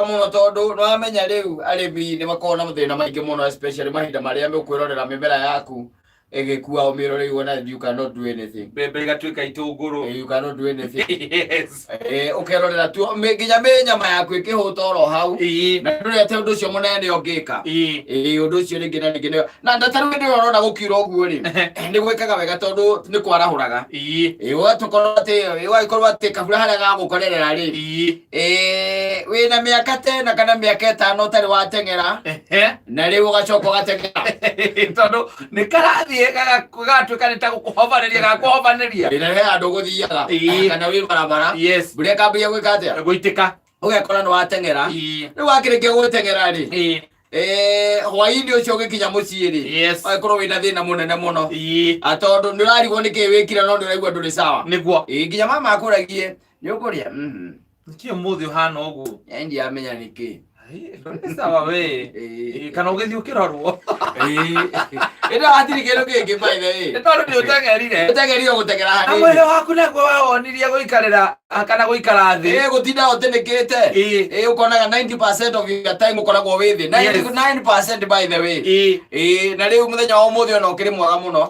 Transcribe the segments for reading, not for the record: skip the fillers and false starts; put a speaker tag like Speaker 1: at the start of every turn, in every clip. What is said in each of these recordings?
Speaker 1: Mũno tondũ nĩwamenya rĩu arĩmi nĩ makoragwo na mathĩna maingĩ mũno, especially mahinda marĩa ũkwĩrorera mĩmera yaku ĩgĩkua, ũmĩrore na you cannot do anything.
Speaker 2: Mbembe igatuĩka itũngũrũ.
Speaker 1: You cannot do anything.
Speaker 2: Yes.
Speaker 1: Ũkerorera tu nginya mĩnyama yaku ĩkĩhũta oro hau na ndũrĩ atĩ ũndũ ũcio mũnene ũngĩka. Ĩĩ, ũndũ ũcio rĩngĩ na rĩngĩ na na tarĩu hĩndĩ ĩrĩa ũrona gũkiura ũguo rĩ, nĩ gwĩkaga wega tondũ nĩ kwarahũraga. Ĩĩ, ũgatukorwo atĩ ũgagĩkorwo atĩ kabura harĩa gagũkorerera rĩ, ĩĩ, wĩna mĩaka tena kana mĩaka 5 ũtarĩ wateng'era, na rĩu ũgacoka ũgateng'era.
Speaker 2: Tondũ nĩ karathiĩ gagatuĩka nĩ ta gũkũhobanĩria gakũhobanĩria.
Speaker 1: Ĩna he handũ ũgũthiaga kana wĩ barabara, mbura ĩkambĩrĩria gwĩka atĩa?
Speaker 2: Gũitĩka.
Speaker 1: Ũgekora nĩ wateng'era. Rĩu wakĩrĩkia gũteng'era rĩ, hwaĩ-inĩ ũcio ũgĩkinya mũciĩ rĩ, ũgagĩkorwo wĩna thĩna mũnene mũno. Ah, tondũ nĩ ũrarigwo nĩ kĩĩ wĩkire, no nĩ ũraigua ndũrĩ sawa. Ĩĩ, nginya mama akũragie, nĩ ũkũrĩa? Mhm.
Speaker 2: Nĩkĩ ũmũthĩ ũhana ũguo?
Speaker 1: Eh, ndiamenya nĩkĩ.
Speaker 2: Ai, ndũrĩ sawa we.
Speaker 1: Ĩĩ.
Speaker 2: Kana ũgĩthiĩ ũkĩrorwo.
Speaker 1: Ĩĩ. Ĩno hatirĩ kĩndũ kĩngĩ, by the way.
Speaker 2: Nĩ tondũ nĩ ũteng'erire.
Speaker 1: Ũteng'erire gũteng'era
Speaker 2: Na
Speaker 1: hanini.
Speaker 2: mwĩrĩ waku naguo wewonirie gũikarĩra kana gũikara thĩ.
Speaker 1: Ĩĩ, gũtinda ũtĩnĩkĩte. Ĩĩ, ũkonaga 90% of your time ũkoragwo wĩ thĩ. 99%, by the way. Ĩĩ, na rĩu mũthenya wa ũmũthĩ ona ũkĩrĩ mwega mũno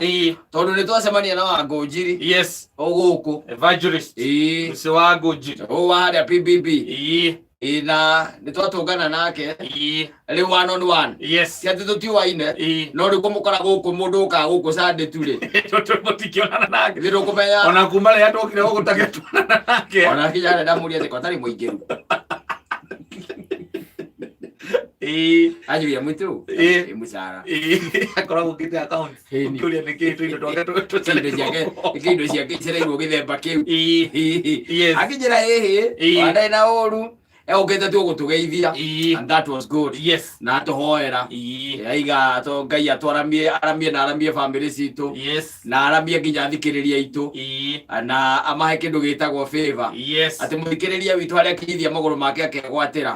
Speaker 1: tondũ nĩ twacemania na Wangũnjiri o gũkũ.
Speaker 2: Evangelist. Ũcio wa Ngũnjiri.
Speaker 1: Ũũ wa harĩa PBB. Ĩĩ, na nĩ twatũngana nake rĩu one on one. Ti atĩ tũtiũaine, no rĩu kũmũkora gũkũ, mũndũ ũkaga gũkũ Sunday tu rĩ,
Speaker 2: Mũtikĩonana nake.
Speaker 1: Ithuĩ ndũkũmenya.
Speaker 2: Ona kuma rĩrĩa twokire gũkũ takĩtuonana nake.
Speaker 1: Ona kinya arenda mũria atĩ ko atarĩ mũingĩru. Anjuria mwitu. Ĩ mũcara.
Speaker 2: Akoragwo ũkĩte account.
Speaker 1: Ĩni.
Speaker 2: Ũkĩũria nĩkĩ tũindo twake
Speaker 1: indo ciake
Speaker 2: tũcereirwo.
Speaker 1: Indo ciake icereirwo gĩthemba kĩu. Akĩnjĩra ĩhĩ, wandarĩ na ũru, egũkĩte tu gũtũgeithia. And that was good. Na atũhoera. Aiga to Ngai atwaramie, aramie na aramie famĩlĩ citũ, na aramie nginya athikĩrĩria aitũ, na amahe kĩndũ gĩtagwo favor, atĩ mũthikĩrĩria witũ harĩa akinyithia magũrũ make akegwatĩra.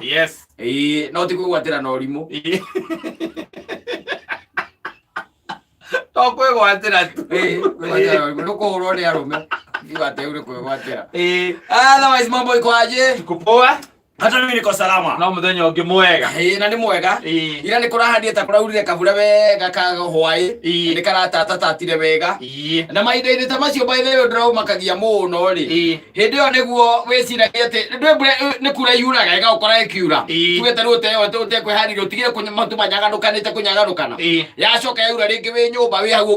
Speaker 1: Ĩĩ, no ti kwĩgwatĩra na ũrimũ.
Speaker 2: To kwĩgwatĩra tu.
Speaker 1: Ĩĩ, kwĩgwatĩra na ũrimũ nĩ kũhũrwo nĩ arũme kiuga atĩ ũrĩ kwĩgwatĩra. Otherwise mambo iko aje?
Speaker 2: Tuko poa.
Speaker 1: Hata mimi niko salama.
Speaker 2: No mũthenya ũngĩ mwega.
Speaker 1: Ĩĩ, na nĩ mwega. Ira nĩ kũrahandire ta kũraurire kabura wega ka hwaĩ. Nĩ karatatatatire wega. Na mahinda-inĩ ta macio, by the way, ndĩraumakagia mũno rĩ, hĩndĩ ĩyo nĩguo wĩciragia atĩ ndwĩ mbura nĩ kura yuraga ĩgagũkora ĩkiura. Tuge ta rĩu ũtekwĩharĩria ũtigire matu manyaganũkanĩte kũnyaganũkana. Yacoka yaura rĩngĩ, wĩ nyũmba, wĩ hau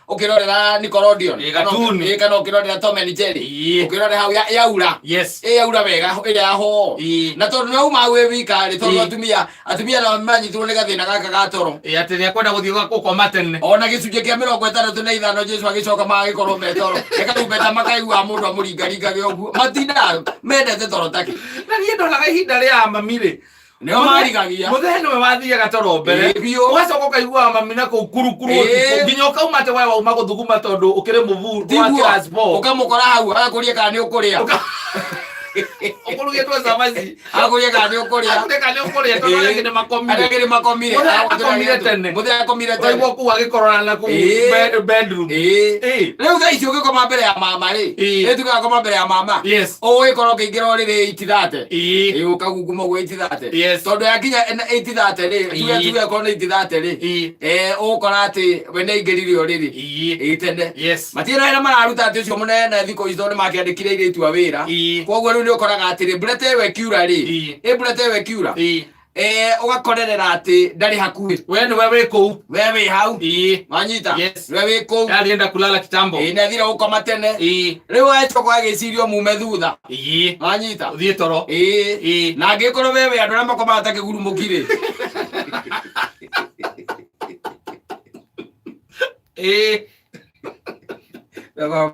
Speaker 1: ũkĩrorera Nickelodeon.
Speaker 2: Ĩĩ, gatuni.
Speaker 1: Ĩĩ, kana ũkĩrorera Tom and Jerry. Ũkĩrorera hau yaura. Ĩ yaura wega ĩrĩa yahoo. Na tondũ nĩwauma hau wĩ wika rĩ, tondũ atumia nao manyitirwo nĩ gathĩna gaka ga toro.
Speaker 2: Ĩĩ, atĩ nĩakwenda gũthiĩ gũkoma tene.
Speaker 1: Ona gĩcunjĩ kĩa 65 Jesu agĩcoka magagĩkorwo me toro, ĩkarumbeta makaigua mũndũ amũringaringage ũguo, matindaga mendete toro take.
Speaker 2: Na niĩ ndonaga ihinda rĩa mami rĩ,
Speaker 1: Nĩo marigagia.
Speaker 2: Mũthee nĩwe wathiaga toro mbere.
Speaker 1: Ĩĩ, biũ.
Speaker 2: Ũgacoka ũkaiguaga mami na kũu kurukuru ũtukũ, nginya ũkauma atĩ we wauma gũthuguma tondũ ũkĩrĩ mũbu wa
Speaker 1: Tiguo.
Speaker 2: Class four.
Speaker 1: Ũkamũkora hau agakũria kana nĩ ũkũrĩa.
Speaker 2: Ũkũrugĩtwo cabaci.
Speaker 1: Agakũria kana nĩ ũkũrĩa.
Speaker 2: Akũrĩa kana nĩ ũkũrĩa, tondũ arĩa angĩ nĩ makomire.
Speaker 1: Arĩa angĩ nĩ makomire.
Speaker 2: Mũthee akomire tene.
Speaker 1: Mũthee akomire tene.
Speaker 2: Ũkaigua kũu agĩkorora na kũu bedroom.
Speaker 1: Rĩu thaa ici ũgĩkoma mbere ya mama rĩ, ĩ tuge wakoma mbere ya mama, ũgũgĩkorwo ũkĩingĩra ũrĩrĩ 8:30. Ĩĩ, ũkagunguma ũguo 8:30. Tondũ yakinya 8:30 rĩ, tuge akorwo nĩ 8:30 rĩ, ũgũkora atĩ we nĩ aingĩrire ũrĩrĩ. Ĩĩ, tene. Matirĩ na wĩra mararuta atĩ ũcio mũnene thikũ ici, tondũ nĩ makĩandĩkire airĩtu a wĩra. Koguo rĩu nĩ ũkoraga atĩrĩ, mbura ta ĩyo ĩkiura rĩ, ĩ mbura ta ĩyo ĩkiura, ũgakorerera atĩ ndarĩ hakuhĩ.
Speaker 2: We nĩwe wĩ kũu.
Speaker 1: We wĩ hau. Wanyita?
Speaker 2: Yes.
Speaker 1: We wĩ kũu.
Speaker 2: Alienda kulala kitambo.
Speaker 1: Ĩĩ, nĩ athire gũkoma tene. Rĩu agacoka agĩciria mume thutha. Wanyita?
Speaker 2: Ũthiĩ toro.
Speaker 1: Ĩĩ. Na angĩkorwo we wĩ andũ arĩa makomaga ta kĩgurumũki rĩ,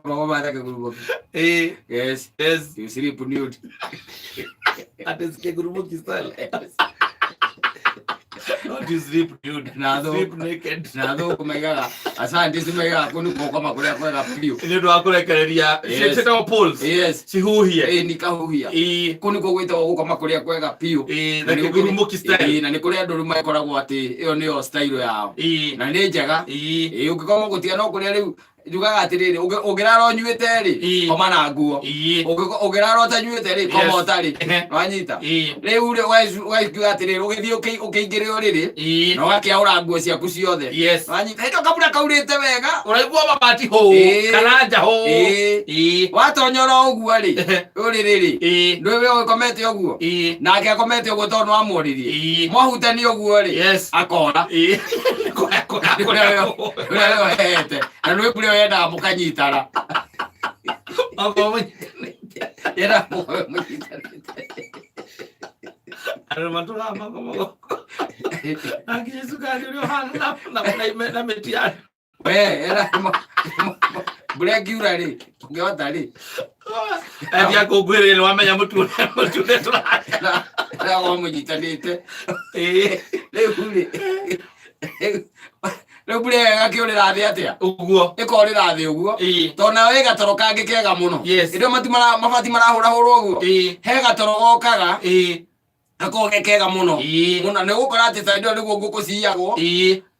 Speaker 1: makomaga ta kĩgurumũki. Yes. You sleep nude.
Speaker 2: Ati kĩgurumũki style. Not you sleep nude.
Speaker 1: Na
Speaker 2: You sleep naked.
Speaker 1: Na thũngũ maigaga, asante, maigaga kũu nĩ gũkoma kũrĩa kwega biũ.
Speaker 2: Nĩ ũndũ wa kũrekereria. Ciĩtagwo poles.
Speaker 1: Yes.
Speaker 2: Cihuhie.
Speaker 1: Ĩĩ, nikahuhia. Kũu nĩkuo gwĩtagwo gũkoma kũrĩa kwega biũ.
Speaker 2: Na
Speaker 1: Na nĩ
Speaker 2: kĩgurumũki style.
Speaker 1: Ĩĩ, na nĩ kũrĩ andũ rĩu magĩkoragwo atĩ ĩyo nĩyo style yao. Na nĩ njega. Ĩĩ, ũngĩkoma gũtiga no kũrĩa rĩu. Njugaga atĩrĩrĩ, ũngĩrara ũnyuĩte rĩ, koma na nguo. Ũngĩrara ũtanyuĩte rĩ, koma ũtarĩ. Wanyita? Rĩu rĩ, ũgakiuga atĩrĩrĩ, ũgĩthiĩ ũkĩingĩre ũrĩrĩ na ũgakĩaũra nguo ciaku ciothe. Wanyita? Hĩndĩ ĩyo kabura kaurĩte wega.
Speaker 2: Ũraigua mabati hũ kana nja hũ.
Speaker 1: Watonya oro ũguo rĩ, ũrĩrĩ rĩ, ndũĩ we ũgĩkomete ũguo, nake akomete ũguo tondũ nĩwamworirie. Mwahutania ũguo rĩ, akora. Ũrĩa we ũhete na nĩ mbura ĩyo yendaga mũkanyitana.
Speaker 2: Makorwo mũnyitanĩte.
Speaker 1: Yendaga mũkorwo mũnyitanĩte.
Speaker 2: Andũ matũraga makomago na nginya cukari ũrĩa ũhana na mĩtiano.
Speaker 1: We era mbura ĩngiura rĩ, ũngĩhota rĩ.
Speaker 2: Endia ngũngũĩrĩ nĩ wamenya mũtu ũrĩa mũtu ũrĩa tũrarĩa.
Speaker 1: Ĩragwo mũnyitanĩte. Rĩu rĩ, rĩu mbura ĩyo ĩgakĩũrĩra thĩ atĩa?
Speaker 2: Ũguo.
Speaker 1: Ĩkorĩra thĩ ũguo. Tondũ nayo ĩ gatoro kangĩ kega mũno.
Speaker 2: Yes.
Speaker 1: Hĩndĩ ĩyo matu mabati marahũrahũrwo ũguo. He gatoro gokaga. Gakoragwo ge kega mũno. Mũno nĩ ũgũkora atĩ ta hĩndĩ ĩyo nĩguo ngũkũ ciyagwo.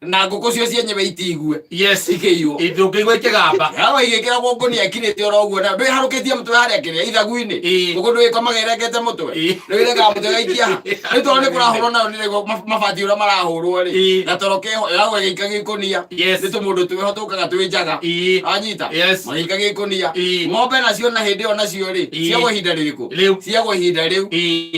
Speaker 1: Na ngũkũ cio cienyewe itiigue.
Speaker 2: Yes.
Speaker 1: Ikĩiywo.
Speaker 2: Ndũngĩigua ikĩgamba.
Speaker 1: Yawa igĩkĩragwo ngũnia ĩkirĩte oro ũguo na ndwĩharũkĩtie mũtwe harĩa kĩrĩa ithagu-inĩ. Ngũkũ ndũgĩkomaga ĩrengete mũtwe. Ndũgĩrengaga mũtwe ĩgaikia ha. Rĩu tondũ nĩ kũrahũrwo nayo nĩraigua mabati ũrĩa marahũrwo rĩ. Gatoro keho ĩragwo ĩgĩikagia ikũnia.
Speaker 2: Yes.
Speaker 1: Nĩ tũmũndũ twĩho tũkaga twĩ njaga. Wanyita?
Speaker 2: Yes.
Speaker 1: Magĩikagia ikũnia. Ng'ombe nacio na hĩndĩ ĩyo nacio rĩ, ciagwo ihinda rĩrĩkũ?
Speaker 2: Rĩu.
Speaker 1: Ciagwo ihinda rĩu.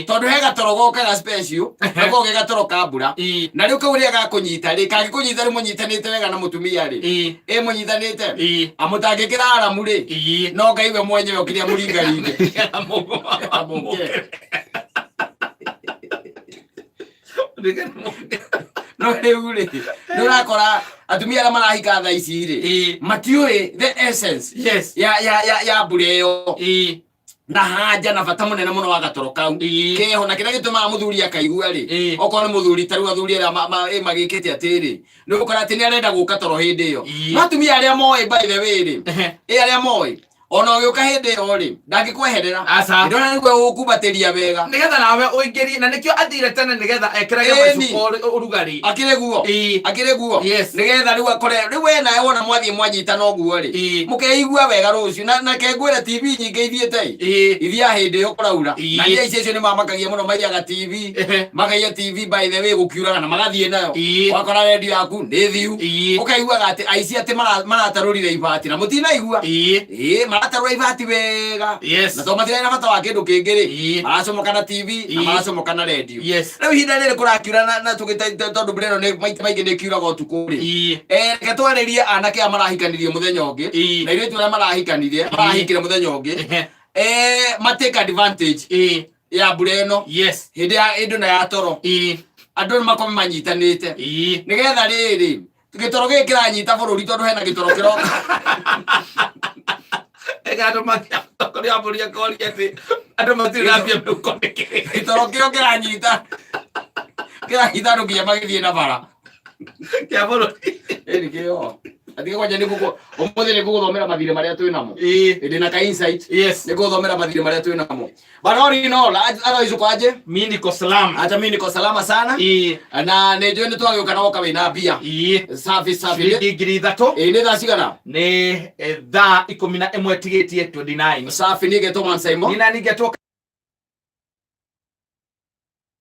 Speaker 1: Tondũ he gatoro gokaga special, gakoragwo ge gatoro ka mbura. Na rĩu kau rĩrĩa gakũnyita rĩ, kangĩkũnyita rĩu mũnyitanĩte wega na mũtumia rĩ, ĩ mũnyitanĩte, amũtangĩkĩra aramu rĩ, no Ngai we mwenyewe okire amũringaringe. Amũke. No rĩu rĩ, nĩ ũrakora atumia arĩa marahika thaa ici rĩ, matiũĩ the essence
Speaker 2: Yes.
Speaker 1: ya mbura ĩyo na hanja na bata mũnene mũno wa gatoro kau keho na kĩrĩa gĩtũmaga mũthuri akaigua rĩ, okorwo nĩ mũthuri ta rĩu athuri arĩa magĩkĩte atĩrĩ, nĩ ũgũkora atĩ nĩ arenda gũka toro hĩndĩ ĩyo. No atumia arĩa moĩ, by the way rĩ, ĩ arĩa moĩ ona ũgĩũka hĩndĩ ĩyo rĩ, ndangĩkweherera.
Speaker 2: Aca.
Speaker 1: Ndona nĩguo gũkumbatĩria wega.
Speaker 2: Nĩgetha nawe ũingĩrie, na nĩkĩo athire tene nĩgetha ekĩrage macuka ũrugarĩ.
Speaker 1: Akĩrĩ guo. Akĩrĩ guo.
Speaker 2: Yes.
Speaker 1: Nĩgetha rĩu akore rĩu we nawe wona mwathiĩ mwanyitana ũguo rĩ, mũkeigua wega rũciũ. Na kengwĩre TV nyingĩ ithiĩte ĩ. Ithiaga hĩndĩ ĩyo kũraura. Na niĩ aici acio nĩ mamakagia mũno, maiyaga TV. Makaiya TV, by the way, gũkiuraga na magathiĩ nayo. Wakora redio yaku nĩ thiu. Ũkaiguaga atĩ aici atĩ maratarũrire ibati na mũtinaigua. Ĩĩ, maratarũra ibati wega.
Speaker 2: Yes.
Speaker 1: Na tondũ matirarĩ na bata wa kĩndũ kĩngĩ rĩ, maracomoka na TV na maracomoka na redio.
Speaker 2: Yes.
Speaker 1: Rĩu ihinda rĩrĩ kũrakiura na tondũ mbura ĩno nĩ maita maingĩ nĩ ĩkiuraga ũtukũ rĩ. Reke twarĩrie anake aya marahikanirie mũthenya ũngĩ na airĩtu arĩa marahikanirie marahikire mũthenya ũngĩ. Ma take advantage ya mbura ĩno
Speaker 2: Yes.
Speaker 1: Hĩndĩ ya hĩndĩ ĩno ya toro, andũ nĩ makome manyitanĩte nĩgetha rĩrĩ gĩtoro gĩkĩ kĩranyita bũrũri, tondũ hena gĩtoro kĩroka.
Speaker 2: Ega andũ mũtongoria wa bũrũri akoria atĩ andũ matirĩ na mbia mĩhuko nĩkĩ?
Speaker 1: Gĩtoro kĩo kĩranyita andũ nginya magĩthiĩ na bara.
Speaker 2: Kĩa bũrũri.
Speaker 1: Ĩni kĩo atige kwanja nĩ ngũkũ ũmũthĩ nĩ ngũgũthomera mathirĩ marĩa twĩ namo. Ndĩ na ka insight. Nĩ ngũgũthomera mathirĩ marĩa twĩ namo. But all in all, otherwise uko aje?
Speaker 2: Mi niko salama.
Speaker 1: Hata mi niko salama sana. Na nĩ njũĩ nĩ twagĩũka na woka wĩna mbia. Safi safi.
Speaker 2: Ciringi 3000.
Speaker 1: Ĩĩ, nĩ thaa cigana?
Speaker 2: Nĩ thaa 11 tigĩtie 29.
Speaker 1: Safi, nĩ ngetwo Man Simon.
Speaker 2: Nina ningetwo.